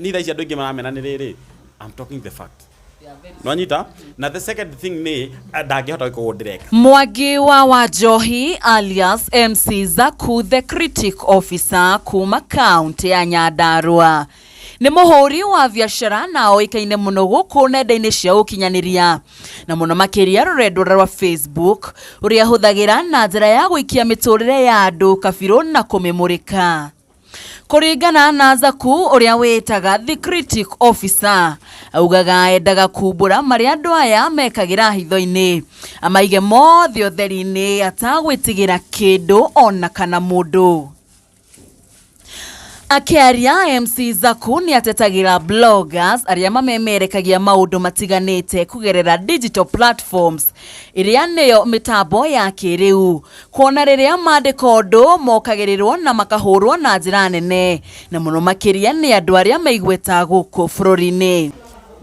Ni thaa ici andũ aingĩ maramena nĩ rĩrĩ, I'm talking the fact. Nwanyita? Na the second thing nĩ ndangĩhota gwĩka ũguo ndĩreka. Mwangi wa Wanjohi alias MC Zaku the Critic Officer kuma kaunti ya Nyandarua nĩ mũhũri wa biacara na oĩkaine mũno gũkũ nenda-inĩ cia ũkinyanĩria na mũno makĩria rũrenda rwa Facebook ũrĩa ahũthagĩra na njĩra ya gũikia mĩtũrĩre ya andũ kabirũ na kũmĩmũrĩka. Kũringana na Zaku ũrĩa wĩĩtaga The Critic Officer, augaga endaga kumbũra marĩa andũ aya mekagĩra hitho-inĩ, amaige mothe ũtheri-inĩ atagwĩtigĩra kĩndũ ona kana mũndũ. Akĩaria MC Zaku nĩ atetagĩra bloggers arĩa mamemerekagia maũndũ matiganĩte kũgerera digital platforms ĩrĩa nĩyo mĩtambo ya kĩrĩu kuona rĩrĩa mandĩka ũndũ mokagĩrĩrwo na makahũrwo na njĩra nene na mũno makĩria nĩ andũ arĩa meigweta gũkũ bũrũri-inĩ.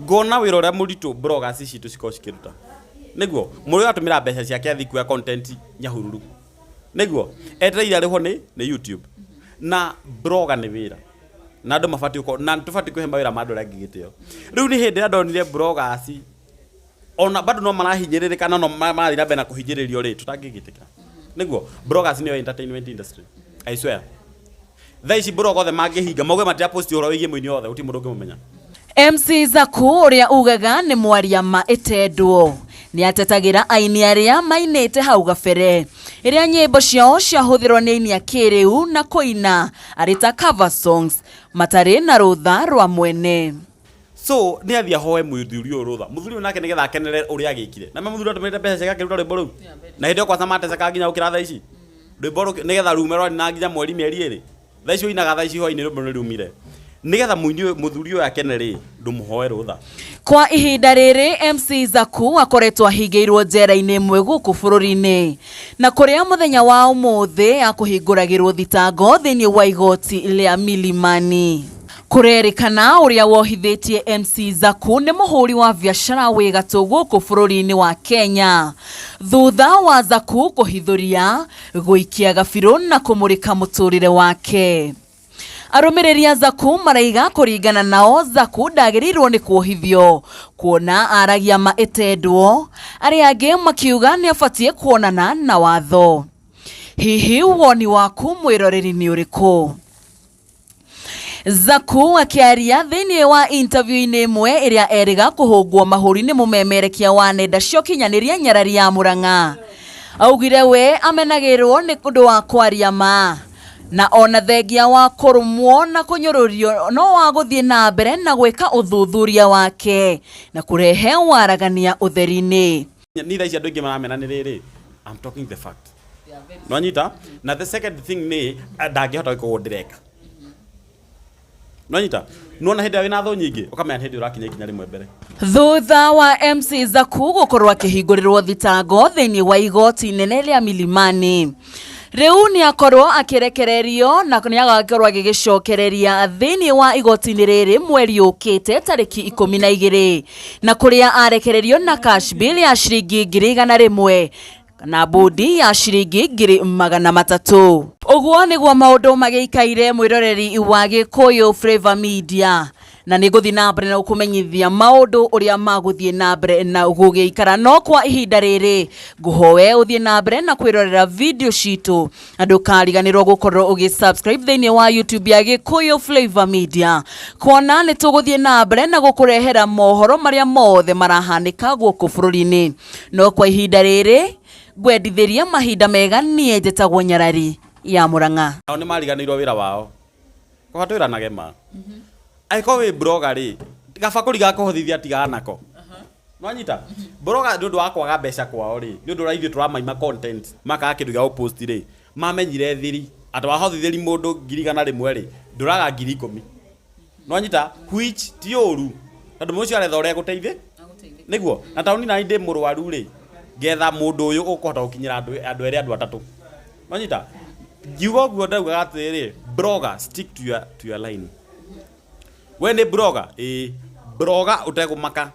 Ngona wĩra ũrĩa mũritũ bloggers citũ cikoragwo cikĩruta nĩguo mũrĩa ũratũmĩra mbeca ciake athiĩ kuoya content Nyahururu nĩguo etereire arĩhwo nĩ YouTube. Na blogger nĩ wĩra na andũ mabatiĩ gũkorwo na tũbatiĩ kũhe mawĩra ma andũ arĩa angĩ gĩtĩo. Rĩu nĩ hĩndĩ ĩrĩa ndonire bloggers ona bado no marahinyĩrĩrĩka na no marathiĩ na mbere na kũhinyĩrĩrio rĩ, tũtangĩgĩtĩkĩra. Nĩguo bloggers nĩyo entertainment industry, I swear. Thaa ici blogger othe mangĩhinga mauge matira post ũhoro wĩgiĩ mũini othe, gũtirĩ mũndũ ũngĩmũmenya. MC Zaku ũrĩa ugaga nĩ mwaria ma ĩtendwo nĩ atetagĩra aini arĩa mainĩte hau gabere ĩrĩa nyĩmbo ciao ciahũthĩrwo nĩ aini a kĩrĩu na kũina arĩ ta cover songs matarĩ na rũtha rwa mwene. So nĩ athiĩ ahoe mũthuri ũyũ rũtha, mũthuri ũyũ nake nĩgetha akenere ũrĩa agĩkire. Na mũthuri atũmĩrĩte mbeca ciake akĩruta rwĩmbo rũu, na hĩndĩ ĩyo kwanza matecekaga nginya gũkĩra thaa ici. Rwĩmbo rũu nĩgetha rume rwarĩ na nginya mweri mĩeri ĩrĩ. Thaa ici ũinaga thaa ici hwainĩ rwĩmbo nĩ rumire. Nĩgetha mũini ũyũ mũthuri ũyũ akene rĩ, ndũmũhoe rũtha. Kwa ihinda rĩrĩ MC Zaku akoretwo ahingĩirwo njera-inĩ ĩmwe gũkũ bũrũri-inĩ na kũrĩa mũthenya wa ũmũthĩ akũhingũragĩrwo thitango thĩinĩ wa igoti rĩa Milimani. Kũrerĩkana ũrĩa wohithĩtie MC Zaku nĩ mũhũri wa biacara wĩ gatũ gũkũ bũrũri-inĩ wa Kenya thutha wa Zaku kũhithũria gũikia gabirũ na kũmũrĩka mũtũrĩre wake. Arũmĩrĩri a Zaku maraiga kũringana nao Zaku ndagĩrĩirwo nĩ kuohithio kuona aragia ma ĩtendwo, arĩa angĩ makiuga nĩ abatiĩ kuonana na watho. Hihi woni waku mwĩroreri nĩ ũrĩkũ? Zaku akĩaria thĩinĩ wa interview-inĩ ĩmwe ĩrĩa erĩga kũhũngwo mahũri nĩ mũmemerekia wa nenda cia ũkinyanĩria nyarari ya Murang'a, augire we amenagĩrwo nĩ ũndũ wa kwaria ma na ona thengia wa kũrũmwo na kũnyũrũrio no wa gũthiĩ na mbere na gwĩka ũthuthuria wake na kũrehe waragania ũtheri-inĩ. Ni thaa ici andũ aingĩ maramena nĩ rĩrĩ, I'm talking the fact. Nwanyita? Na the second thing nĩ ndangĩhota gwĩka ũguo ndĩreka. Nwanyita? Nĩwona hĩndĩ ĩrĩa wĩna thũ nyingĩ ũkamenya nĩ hĩndĩ ũrakinya ikinya rĩmwe mbere. Thutha wa MC Zaku gũkorwo akĩhingũrĩrwo thitango thĩinĩ wa igoti inene rĩa Milimani, rĩu nĩ akorwo akĩrekererio na nĩ agakorwo agĩgĩcokereria thĩinĩ wa igoti-inĩ rĩrĩ mweri ũkĩte tarĩki 12 na kũrĩa arekererio na cash bail ya ciringi 100,000 na bodi ya ciringi 300,000. Ũguo nĩguo maũndũ magĩikaire mwĩroreri wa Gĩkũyũ Flavour Media na nĩ ngũthiĩ na mbere na gũkũmenyithia maũndũ ũrĩa magũthiĩ na mbere na gũgĩikara, no kwa ihinda rĩrĩ ngũhoe ũthiĩ na mbere na kwĩrorera video citũ na ndũkariganĩrwo gũkorwo ũgĩ subscribe thĩinĩ wa YouTube ya Gĩkũyũ Flavour Media kuona nĩ tũgũthiĩ na mbere na gũkũrehera mohoro marĩa mothe marahanĩka gũkũ bũrũri-inĩ. No kwa ihinda rĩrĩ ngwendithĩria mahinda mega, niĩ njĩtagwo Nyarari ya Murang'a. Nao nĩ mariganĩirwo wĩra wao. Koha twĩranage ma. Angĩkorwo wĩ blogger rĩ, gabakũri ga kũhothithia tigana nako. Nwanyita? Blogger nĩ ũndũ wa kwaga mbeca kwao rĩ, nĩ ũndũ ũrĩa ithuĩ tũramaima content, makaga kĩndũ gĩa gũpost rĩ, mamenyire thiri, atĩ wahothithĩria mũndũ 100,000 rĩ, ndũraga 10,000. Nwanyita? Which ti ũru. Tondũ mũndũ ũcio aretha ũrĩa egũteithĩ. Nĩguo? Na taũni nani ndĩ mũrwaru rĩ, ngetha mũndũ ũyũ ũkũhota gũkinyĩra andũ erĩ andũ atatũ. Nwanyita? Ngiuga ũguo ndaugaga atĩrĩrĩ, blogger, stick to your line. We nĩ blogger? Ĩĩ. Blogger ũtegũmaka.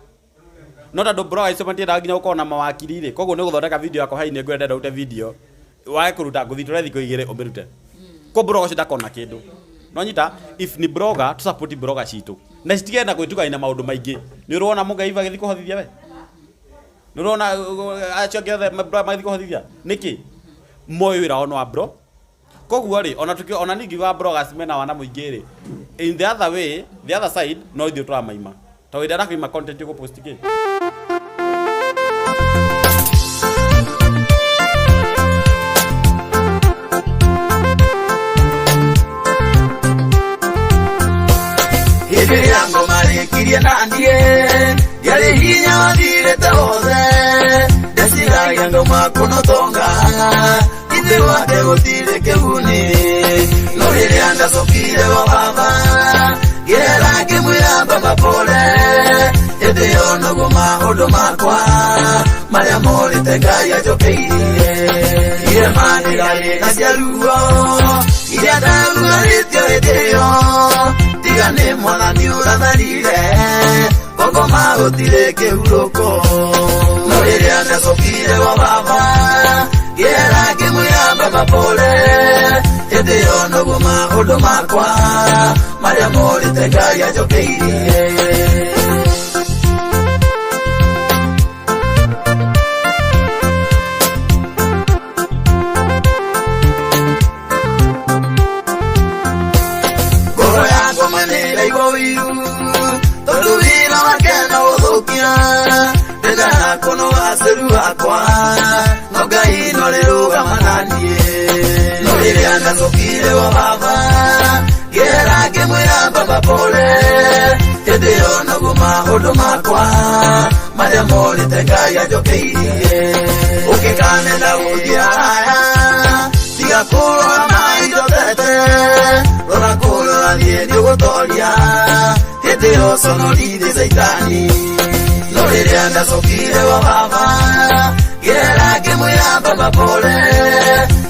No tondũ blogger icio matiendaga nginya gũkorwo na mawakiri rĩ, koguo nĩ ũgũthondeka video yakwa hwainĩ ngwĩre ndĩrenda ũrute video, wage kũruta ngũthiĩ tũre thikũ igĩrĩ ũmĩrute. Koguo blogger ũcio ndakona kĩndũ. Nonyita if ni blogger tu support blogger citũ na citigenda gwĩtukania na maũndũ maingĩ. Nĩ ũrona Mũgaiva agĩthiĩ kũhothithia we? Nĩ ũrona acio angĩ othe magĩthiĩ kũhothithia nĩkĩ? Moĩ wĩra wao nĩ wa bro. Koguo rĩ, ona tukio ona ningĩ wa bloggers mena wana mũingĩ rĩ, in the other way, the other side, no ithuĩ tũramaima tondũ hĩndĩ ĩrĩa arakwima content ũgũpost kĩ? Hĩndĩ ĩrĩa ngoma rĩkirie na niĩ ndiarĩ hinya wathirĩte wothe, ndeciragia ngoma kũnotonga ithe wake gũtirĩ kĩguni. No rĩrĩa ndacokire gwa baba ngĩera ngĩmwĩra baba pole, hĩndĩ ĩyo noguo maũndũ makwa marĩa morĩte Ngai anjokeirie. Irema nĩrarĩ na cia ruo iria ndarugarĩtio hĩndĩ ĩyo, tiga nĩ mwathani ũratharire ngoma gũtirĩ kĩhurũko. No rĩrĩa ndacokire gwa baba ngĩera ngĩmwĩra baba pole, hĩndĩ ĩyo noguo maũndũ makwa marĩa morĩte Ngai anjokeirie. Ngoro yakwa manĩraigua ũiru tondũ wĩra wake no gũthũkia, ndendaga kũnoga ceru wakwa no Ngai no rĩrũgama na niĩ. No rĩrĩa ndacokire gwa baba ngĩera ngĩmwĩra baba pole, hĩndĩ ĩyo noguo maũndũ makwa marĩa morĩte Ngai anjokeirie. Ũngĩkanenda gũthiĩ haraya tiga kũrora maitho tete, rora kũrĩa ũrathiĩ nĩũgũtoria, hĩndĩ ĩyo conorithie caitani. No rĩrĩa ndacokire gwa baba ngĩera ngĩmwĩra baba pole,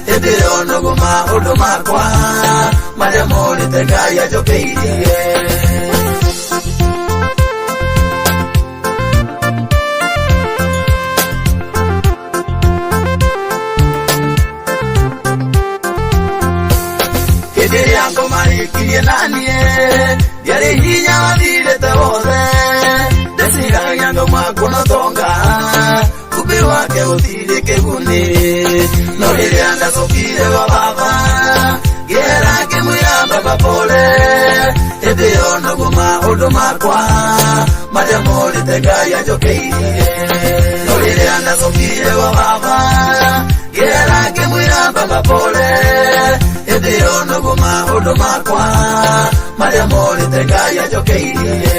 hĩndĩ ĩyo noguo maũndũ makwa marĩa morĩte Ngai anjokeirie. Hĩndĩ ĩrĩa ngoma rĩkirie na niĩ ndiarĩ hinya wathirĩte wothe, ndeciragia ngoma kũnotonga kumbĩ wake gũtirĩ kĩguni. No rĩrĩa ndacokire gwa baba ngĩera ngĩmwĩra baba pole, hĩndĩ ĩyo noguo maũndũ makwa marĩa morĩte Ngai anjokeirie. No rĩrĩa ndacokire gwa baba ngĩera ngĩmwĩra baba pole, hĩndĩ ĩyo noguo maũndũ makwa marĩa morĩte Ngai anjokeirie.